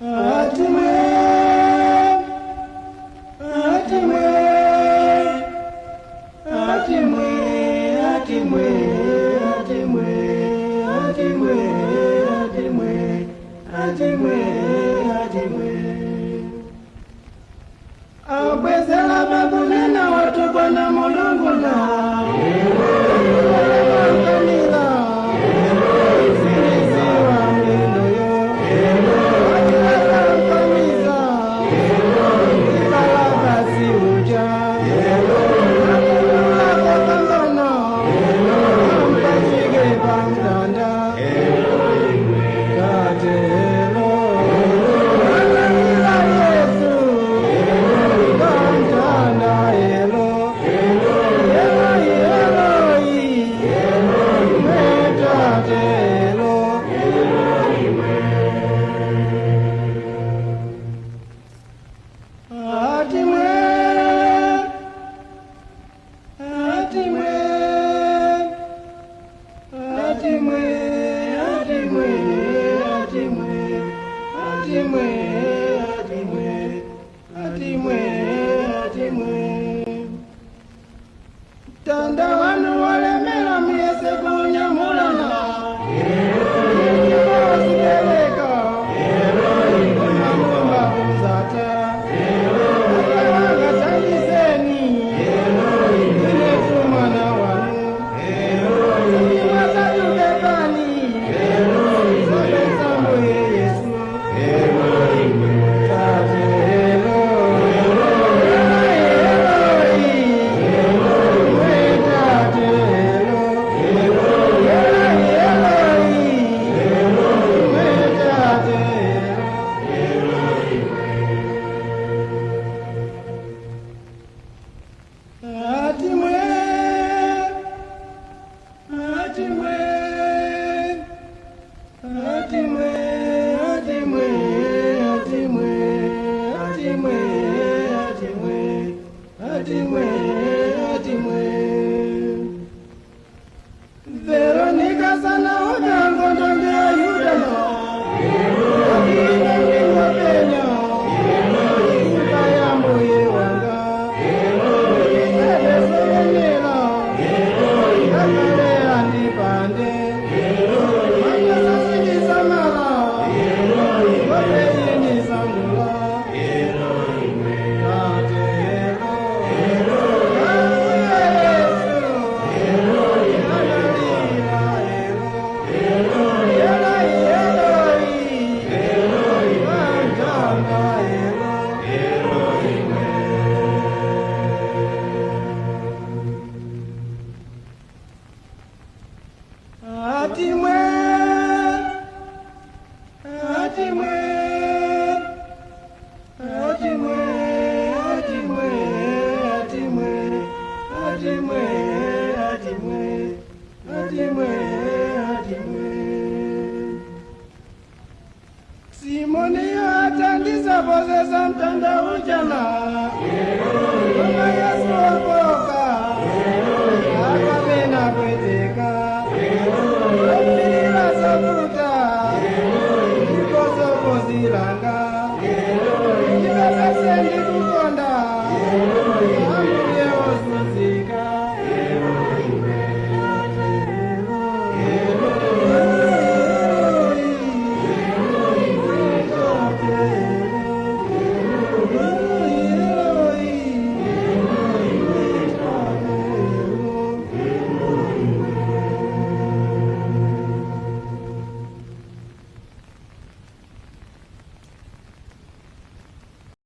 Atimwe, atimwe, atimwe, atimwe, atimwe, atimwe, atimwe, atimwe, atimwe. Abwezela bakunena watu Bwana Mulungu na kanila siriziwa mlindoyo akilakampamiza ibalabasi uja akulakopambana ampachike pamtanda katelo analila Yesu pamtanda elo Eloi, Eloi, metatelo. Atimwe, atimwe, atimwe, atimwe, atimwe, atimwe, atimwe, atimwe, atimwe. Tanda wanu walemera muyese kunyamulana wasikeleka unamumba uzata akawanga tandiseni inetu mwana wanu iwasatubebani sobesambuye Yesu tatelo Eloi, Eloi. Atimwe, atimwe, atimwe, atimwe, atimwe, atimwe, atimwe, atimwe, atimwe. Veronica sana ogango ndonde Yuda no. Akina ndingo penya. Imba ya mbuye wanga. Isebe soyenela. Akale andipande. Manyasa sikisamala. Ngope yini sangula. Katelo. Ambuye Yesu. Atimwe, atimwe, atimwe, atimwe, atimwe, atimwe, atimwe, atimwe, atimwe. Simoni atandisa pozesa mtanda ujana.